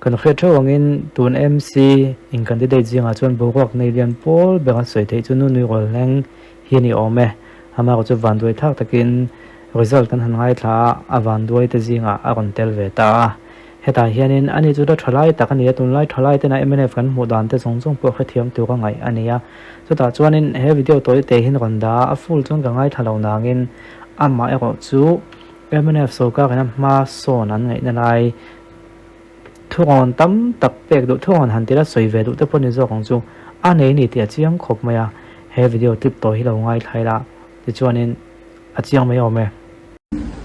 Kan hriat theuh angin tun MC in candidate zingah chuan boruak nei lian pawl bera sawi theih chu Nunui Rawlhleng hi a ni awm e. Amaherawh chu vanduai thlak takin result kan han ngaithla a, a vanduai te zingah a rawn tel ve ta a. Hetah hianin ani chu la tha lai tak a ni a, tunlai tha lai tena mnf kan hmuh dan te zawng zawng pawh hrethiam tur a ngaih a ni a. Chutah chuanin he video tawi te hian rawn dah a, a full chuan ka ngaithla lo nangin amah erawh chu mnf sorkar ina hma sawn an ngaihna lai Thurawn tam tak pek duh thurawn han tila sawi ve duh te pawh ni zawk ang chu a nei ni tih a chiang khawp mai a, he video clip tawh hi lo ngaithla ila tichuanin a chiang mai awm e.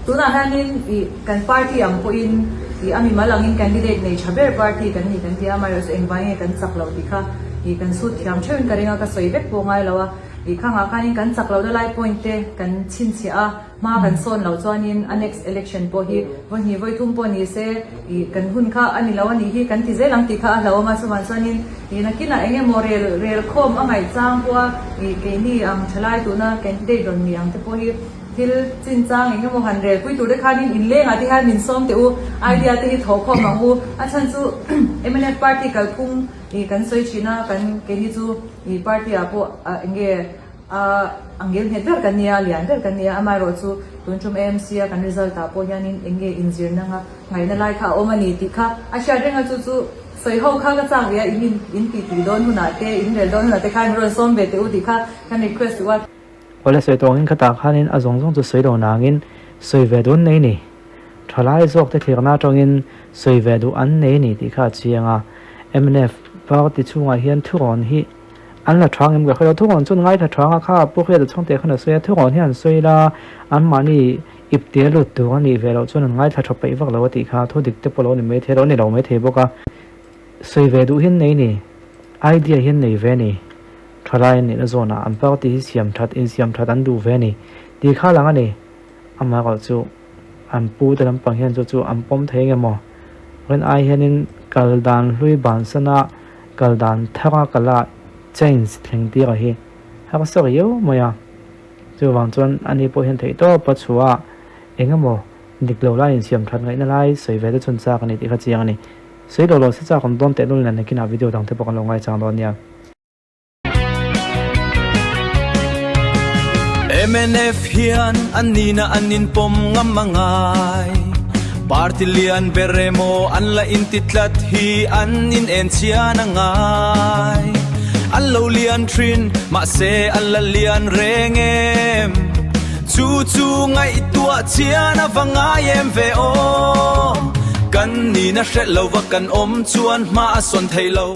Tunah hianin ih kan party ang pawhin ih a mimal angin candidate nei tha ber party kan ni kan ti a, amaherawhchu engvai nge kan chak loh tih kha ih kan sut thiam theuhin ka ring a, ka sawi vek pawh ngai lo a, ih khangah khanin kan chak lohna lai point te kan chhinchhiah a. Hma kan sawn loh chuanin a next election pawh hi vawi hnih vawi thum pawh ni se ih kan hun kha a ni lo a nih hi kan ti zel ang tih kha a hlauhawm a, chuvang chuanin ih nakinah eng emaw rel rel khawm a ngaih chang pawha ih keini ang thalai tuna candidate rawn ni ang te pawh hi thil chinchang eng emaw han rel pui tur te khanin inlengah te hian min sawm teh u, idea te hi thawh khawm ang u, a chhan chu mnf party kalphung ih kan sawi thin a, kan keini chu ih party ah pawh eng nge. A angel nghet ber kan nia, lian ber kan nia, amaherawh chu tun tum AMC a kan result ah pawh hianin eng nge inzirna nga ngaihna lai kha a awm a ni tih kha a hriat reng a, chu chu sawi ho kha ka chak ve a, in in in tih tih dawn hunah te, in rel dawn hunah te khan rawn sawm ve teh u tih kha kan request duh a. Awle sawi tawh angin khatah khanin a zawng zawng chu sawi lo nangin sawi ve duh an nei ni. Thalai zawk te thlirna atangin sawi ve duh an nei ni tih kha a chiang a. Mnf party chhungah hian thurawn hi An la thang em ka hre lo, thurawn chuan ngaithla thang a kha Pu Hriata chhungte khan a sawi a, thurawn hian an sawi la anmahni ipte lut tur a nih ve loh chuan an ngaithla tha peih vak lo a tih kha thu dik te pawh lo ni mai thei lo, ni lo mai thei bawk a, sawi ve duh hian nei ni, idea hian nei ve ni, thalai an nihna zawnah an party hi siam that insiam that an duh ve ni tih kha lang a ni, amaherawh chu an pu te lampang hian chu chu an pawm thei nge maw? Rin ai hianin kal dan hlui bansana kal dan thara kala change thleng tir a hi harsa riau mai a, chuvang chuan ani pawh hian theihtawp a chhuah a, eng emaw dik lo lai insiam that ngaihna lai sawi ve te chhun chak a ni tih kha chiang a ni. Sawi lo lo se chak awm dawn teh lul nen nakinah video dang te pawh kan lo ngaichang dawn nia. Mnf hian an nihna an inpawm ngam a ngai. Party lian ber emaw an la inti tlat hi an inen chhian a ngai. An lo lian thin mahse an la lian reng em? Chu chu ngaihtuah chian a va ngai em ve aw. Kan nihna hre lova kan awm chuan hma a sawn thei lo.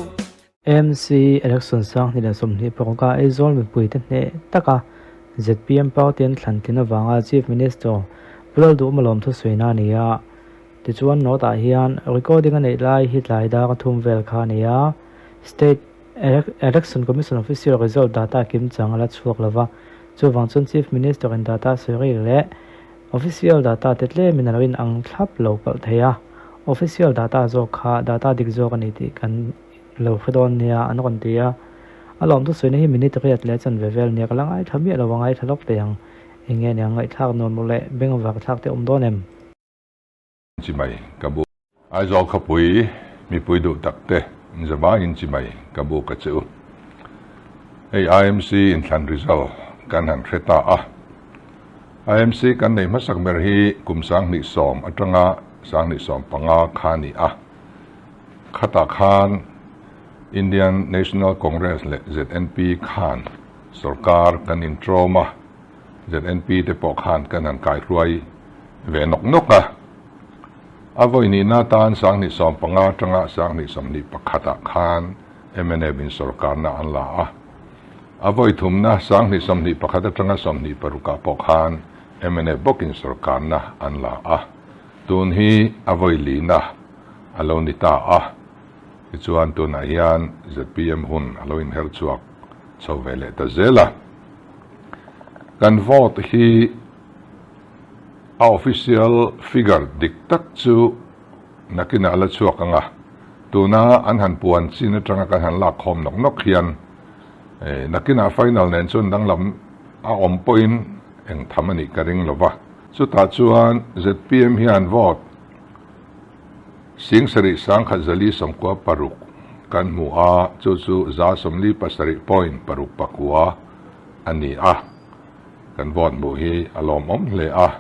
AMC election sang hnih leh 26 a Aizawl mipuite hneh taka zpm party an thlan tlin avanga Chief Minister Pu Lalduhma lawmthu sawiina a ni a. Tichuan note ah hian recording a neih lai hi tlai dar a thum vel kha a ni a. State Election Commission official result data kim chang a la chhuak lova, chuvang chuan Chief Minister in data sawi rik leh Official data te tlemin a lo in ang thlap lo palh thei a, official data zawk kha data dik zawk a ni tih kan lo hre dawn nia an rawn ti a. A lawmtu sawina hi minute riat leh chanve vel nia ka la ngaithla miah lo a ngaithla lawk teh ang. Eng nge nia ngaihthlak nuam rawh leh bengvar thlak te awm dawn em? Chi mai ka bu. Aizawl khawpui mipui duh tak te zavaiin chi mai ka bu ka che u. Hei IMC inthlan result kan han hre ta a. IMC kan nei hmasak ber hi kum 2010 atanga 2015 kha a ni a. Khatah khan Indian National Congress leh ZNP khan sorkar kan intrawm a, ZNP te pawh khan kan han kaihruai ve nawk nawk a. A vawi nihna atan 2015 atanga 2021 ah khan mnf in sorkarna an la a. A vawi thumna 2021 atanga 26 ah pawh khan mnf bawkin sorkarna an la a. Tun hi a vawi lina a lo ni ta a, tichuan tunah hian zpm hun a lo inher chhuak chho ve leh ta zel a. Kan vote hi a official figure dik tak chu nakinah a la chhuak ang a, tuna an han puan chin atanga kan han lak khawm nawk nawk hian nakinah final nen chuan danglam a awm pawhin eng tham a nih ka ring lo va. Chutah chuan zpm hian vote. Singsarih 1046 kan hmu a, chu chu 47 point paruk pakua a ni a. Kan vote hmuh hi a lawmawm hle a.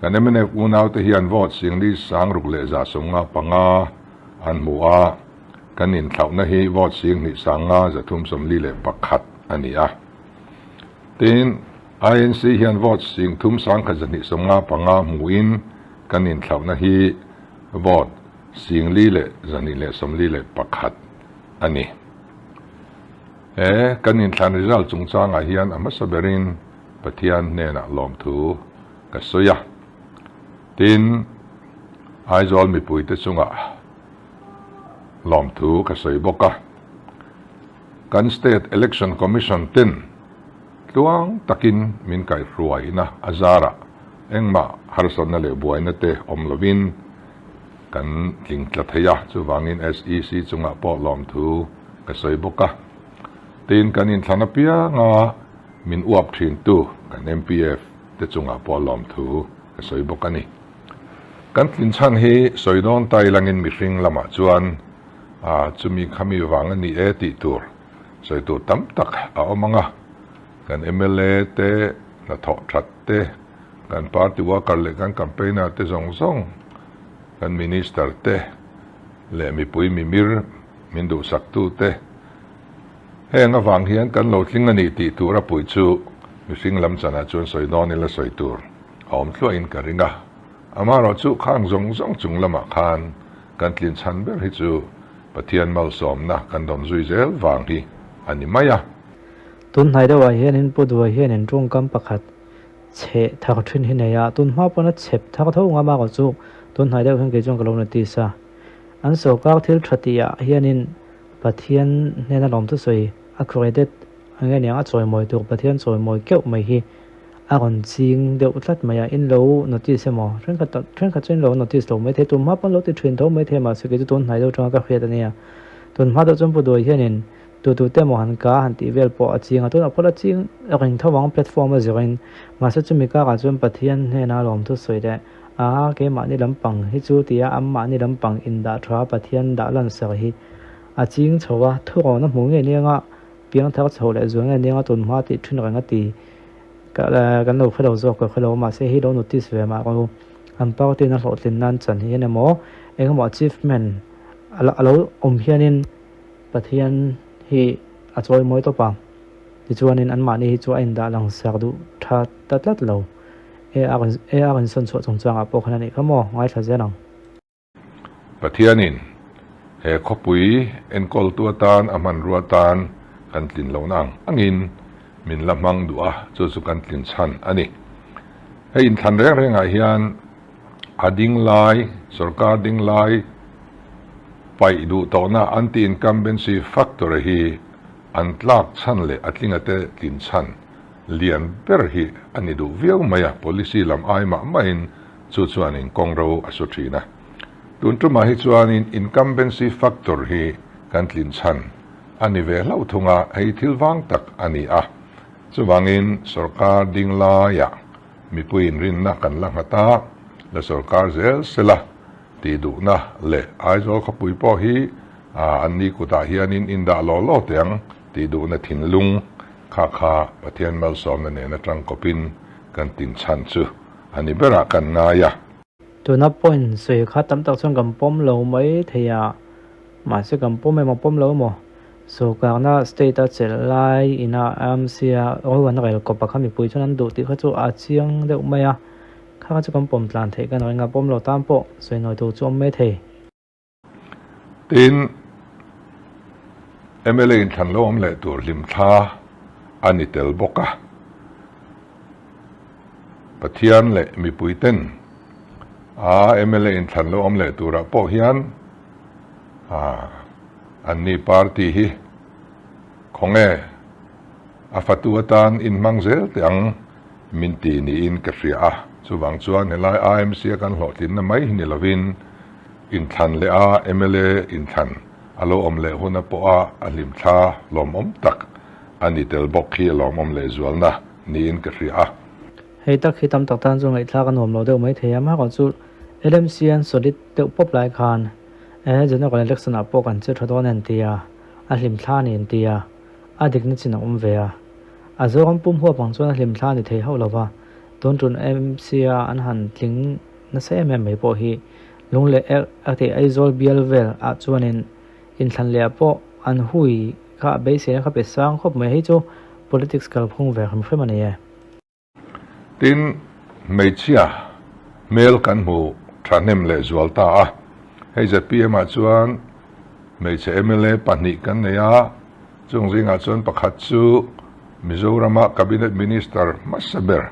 Kan mnf unaute hian vote 4655 an hmu a, kan inthlauhna hi vote 25,341 a ni a. Tin, INC hian vote 31,295 hmuin kan inthlauhna hi vote 4241 a ni. He kan inthlan result chungchangah hian a hmasa berin Pathian hnenah lawmthu ka sawi a. Tin, Aizawl mipuite chungah lawmthu ka sawi bawk a. Kan State Election Commission ten tluang takin min kaihhruaina a zarah engmah harsatna leh buaina te awm lovin kan tling tla thei a, chuvangin SEC chungah pawh lawmthu ka sawi bawk a. Tin, kan inthlan apianga min uap thintu kan MPF te chungah pawh lawmthu ka sawi bawk a ni. Kan tlin chhan hi sawi dawn ta ilangin mihring lamah chuan a chumi khami vang a ni e tih tur sawi tur tam tak a awm ang a. Kan mla te hnathawh that te, kan party worker leh kan campaigner te zawng zawng, kan minister te leh mipui mimir min duhsaktu te heng avang hian kan lo tling a ni tih tur a puih chu mihring lam chanah chuan sawi dawn ila sawi tur a awm thluahin ka ring a. Amaherawh chu khang zawng zawng chung lamah khan kan tlin chhan ber hi chu Pathian malsawmna kan dawn zui zel vang hi a ni mai a. Tun hnai deuhah hianin Pu Duai hianin tawngkam pakhat cheh thar thin hi nei a, tun hma pawn a chep thar tho ngam a chu tun hnai deuh hian kei chuan ka lo notice a. An sorkar thil tha tihah hianin Pathian hnena lawmthusawi a credit ang nge niang a chawimawi tur Pathian chawimawi keuh mai hi a rawn ching deuh tlat mai a, in lo notice emaw thenkhat tak thenkhat chu in lo notice lo maithei tun hma pawn lo ti thin tho maithei mahse kei chu tun hnai deuh atanga ka hriat a nia. Tun hma deuh chuan Pu Duai hianin tu tu te emaw han ka han tih vel pawh a ching a, tunah pawh la ching reng tho ang platform a zirin mahse chumi karah chuan Pathian hnena lawmthusawi leh A, keimahni lampang hi chu tia anmahni lampang indah tha Pathian dah lansak hi a ching chho a, thurawn a hmu ngei nianga piang thar chho leh zual ngei nianga tun hma tih thin reng a ti. Kan lo hre lo zawk ka hre lo mahse hei lo notice ve mah rawh u. An party in a hlawhtlin nan chan hian emaw engemaw achievement a lo awm hianin Pathian hi a chawimawi tawp a, tichuanin anmahni hi chu a indah langsak duh tha ta tlat lo. AR in sawn chhuah chungchangah pawh khan a nih kha maw? Ngaithla zel ang. Pathianin he khawpui enkawltu atan a hmanrua atan kan tlin lohna ang angin min la hmang duh a, chu chu kan tlin chhan a ni. Hei inthlan reng rengah hian a ding lai, sorkar ding lai paih duh tawhna anti-incumbency factor hi an tlak chhan leh a tlingate tlin chhan Lian ber hi a ni duh viau mai a, policy lam ai mah mahin chu chuanin kawngro a su thin a. Tun tumah hi chuanin incumbency factor hi kan tlin chhan a ni ve hlauh thung a, hei thil vang tak a ni a. Chuvangin sorkar ding laiah mipuiin rinna kan la nghat a, la sorkar zel sela tih duhna leh Aizawl khawpui pawh hi anni kutah hianin indah law law teh ang tih duhna thinlung Kha kha Pathian malsawmna nen atang kawpin kan tin chhan chu a ni berah kan ngai a. Tuna point sawi kha tam tak chuan kan pawm lo mai thei a, mahse kan pawm emaw pawm lo emaw sawrkarna state a chelh lai ina AMC a ro an rel kawp a kha mipui chuan an duh tih kha chu a chiang deuh mai a, kha kha chu kan pawm tlan theih kan ring a, pawm lo tan pawh sawi nawi tur chu awm mai thei. Tin, mla inthlan lo awm leh tur hlimthla a ni tel bawk a. Pathian leh mipuiten a mla inthlan lo awm leh turah pawh hian anni party hi khawnge a fatu atan inhmang zel teh ang min ti niin ka hria a. Chuvang chuan helai AMC a kan hlawhtlinna mai hi ni lovin, Inthlan leh a mla inthlan a lo awm leh huna pawha a hlimthla lawmawm tak a ni tel bawk hi a lawmawm leh zualna niin ka hria a. Hei tak hi tam tak tan chu ngaihthlak a nuam lo deuh mai thei a, amaherawh chu LMC an solid deuh pawp lai khan e general election ah pawh kan che tha dawn an ti a, a hlimthla a ni an ti a, a dikna chin a awm ve a. A Zoram pum huap ang chuan a hlimthla a ni thei hauh lo va, tun tun MC a an han tling nasa em em mai pawh hi Lungleh er a tih Aizawl bial vel ah chuanin inthlan leh ah pawh an hui kha a beiseina kha pe sang khawp mai. Hei chu politics kalphung ve hrim hrim a ni e. Tin, hmeichhia hmel kan hmu thahnem leh zual ta a. Hei zpm ah chuan hmeichhe mla pahnih kan nei a, chung zingah chuan pakhat chu Mizorama Cabinet Minister hmasa ber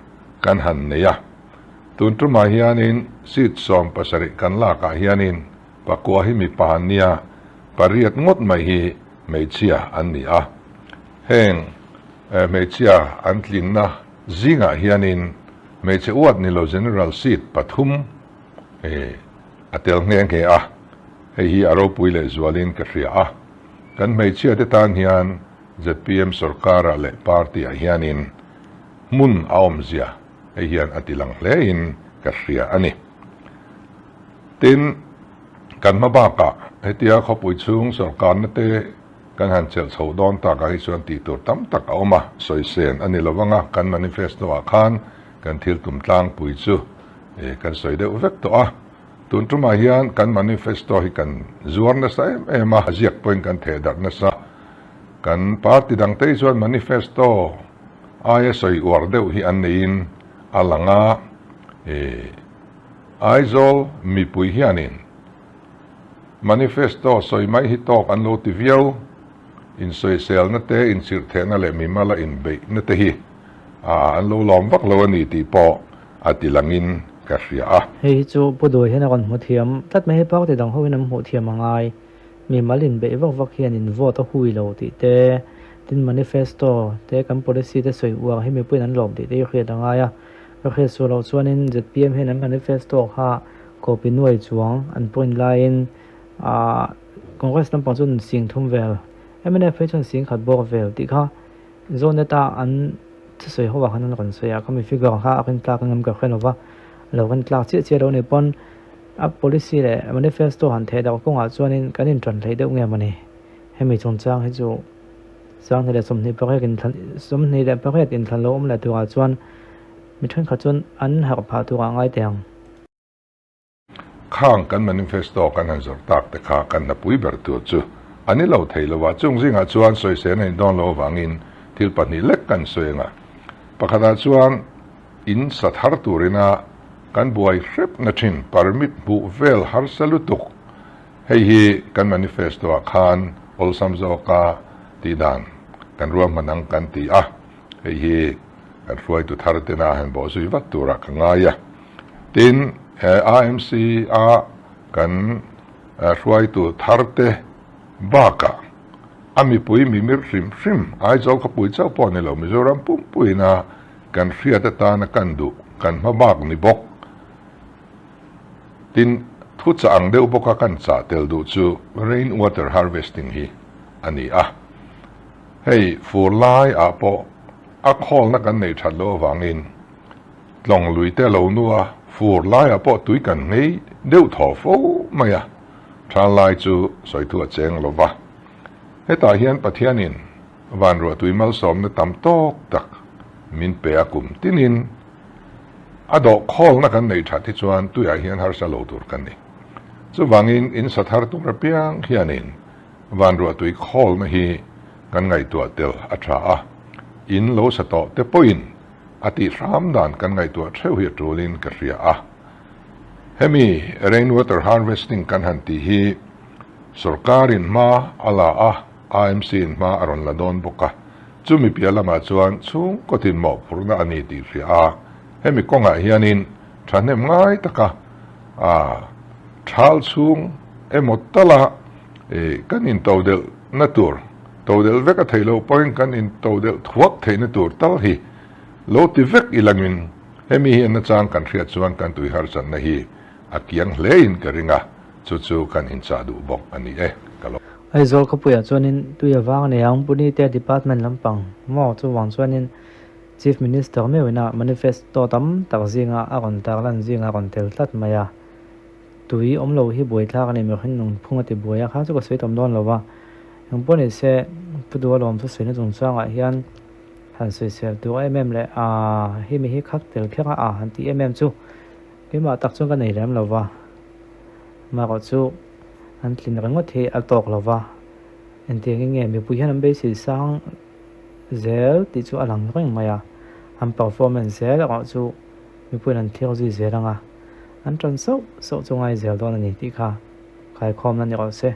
kan han nei a. Tun tumah hianin seat 17 kan lakah hianin pakua hi mipa an nia, pariat ngawt mai hi hmeichhia an ni a. Heng hmeichhia an tlinna zingah hianin hmeichhe uat ni lo General seat pathum a tel nghe nghe a, hei hi a ropui leh zualin ka hria a. Kan hmeichhia te tan hian zpm sorkarah leh party ah hianin hmun a awmzia hei hian a ti lang hlein ka hria a ni. Tin, kan hma bakah hetia khawpui chhung sorkarna te Kan han chelh chho dawn takah hi chuan tih tur tam tak a awm a, sawi sen a ni lo vang a, kan manifesto ah khan kan thil tum tlangpui chu kan sawi deuh vek tawh a. Tun tumah hian kan manifesto hi kan zuar nasa em em a, a ziak pawhin kan theh darh nasa. Kan party dangte hi chuan manifesto aia sawi uar deuh hi an neiin a lang a, Aizawl mipui hianin Manifesto sawi mai hi tawk an lo ti viau. Insawiselna te, inchirhthehna leh mimala inbeihna te hi an lo lawm vak lo a ni tih pawh a ti langin ka hria a. Hei hi chu Pu Duai hian a rawn hmu thiam tlat mai. Hei party dang hoin an hmuh thiam a ngai. Mimal inbeih vak vak hian in vote a hui lo tih te, tin manifesto te kan policy te sawi uar hi mipuiin an lawm tih te hi hriat a ngai a. Ka hriat sual loh chuanin zpm hian an manifesto kha Copy nuai chuang an point laiin aah Congress lampang chuan sing thum vel, mnf phei chuan sing khat bawk vel tih kha Zonet a an thusawi ho ah khan an rawn sawi a, khami figure kha a rin tlak engem ka hre lova, lo rin tlak chiah chiah lo ni pawn a policy leh manifesto han theh darh kawngah chuanin kan intan hleih deuh nge mawni hemi chungchang hi chu 2028 inthlan 28 inthlan lo awm leh turah chuan mi thenkhat chuan an harh phah turah ngai teh ang. Khang kan manifesto kan han zawrh tak te kha kan hnapui ber tur chu a ni lo thei lo a, chung zingah chuan sawisel a nih dawn loh avangin thil pahnih lek kan sawi ang a. Pakhatah chuan in sa thar turina kan buai hrepna thin permit hmuh vel harsa lutuk, hei hi kan manifesto ah khan awlsam zawka tihdan kan ruahman ang kan ti a, hei hi kan hruaitu thar tena han bawhzui vat turah ka ngai a. Tin, he AMC a kan hruaitu tharte bakah a mipui mimir hrim hrim, Aizawl khawpui chauh pawh ni lo, Mizoram pumpuina kan hriat atana kan duh, kan hma bak ni bawk. Tin, thu chah ang deuh bawka kan chah tel duh chu rain water harvesting hi a ni a. Hei fur laiah pawh a khawlna kan neih that loh avangin Tlawng lui te lo nu a, fur laiah pawh tui kan nghei deuh thaw fo mai a, than lai chu sawi thu a cheng lo va. Hetah hian Pathianin vanruah tui malsawmna tam tawk tak min pe a kum tinin a dawh khawlna kan neih that hi chuan tuiah hian harsa lo tur kan ni. Chuvangin in sa thar tur apiang hianin vanruah tui khawlna hi kan ngaihtuah tel a tha a, in lo sa tawh te pawhin A tih hram dan kan ngaihtuah theuh hi a tulin ka hria a. Hemi rain water harvesting kan han tih hi sorkarin hma a la a, AMC in hma a rawn la dawn bawk a. Chumi piah lamah chuan chhungkaw tin mawhphurhna a ni tih hria a. Hemi kawngah hianin thahnem ngai taka a thal chhung emaw tala kan intodelhna tur, Todelh vek a theih loh pawhin kan intodelh thuak theihna tur tal hi lo ti vek ilangin hemi hi a nachang kan hriat chuan kan tui harsatna hi a kiang hlein ka ring a, chu chu kan inchah duh bawk a ni e. Ka lo. Aizawl khawpuiah chuanin tui a vang a nei ang, Punite Department lampang maw chuvang chuanin Chief Minister meuhina manifesto tam tak zinga a rawn tarlan zinga a rawn tel tlat mai a. Tui awm lo hi buaithlak a ni, mihring nungphung a ti buai a, kha chu ka sawi tam dawn lo va. Engpawh ni se, Pu Duha lawm chu sawina chungchangah hian han sawisel tur em em leh aa hemi hi khak tel kher a aa han tih em em chu keimah tak chuan ka nei lem lo va. Amaherawh chu an tlin ringawt hi a tawk lo va, engtiangin nge mipui hian an beisei sang zel tih chu a lang reng mai a, an performance zel erawh chu mipuiin an thlir zui zel ang a, an tan sauh sauh chu ngai zel dawn a ni tih kha kaikhawmna ni rawh se.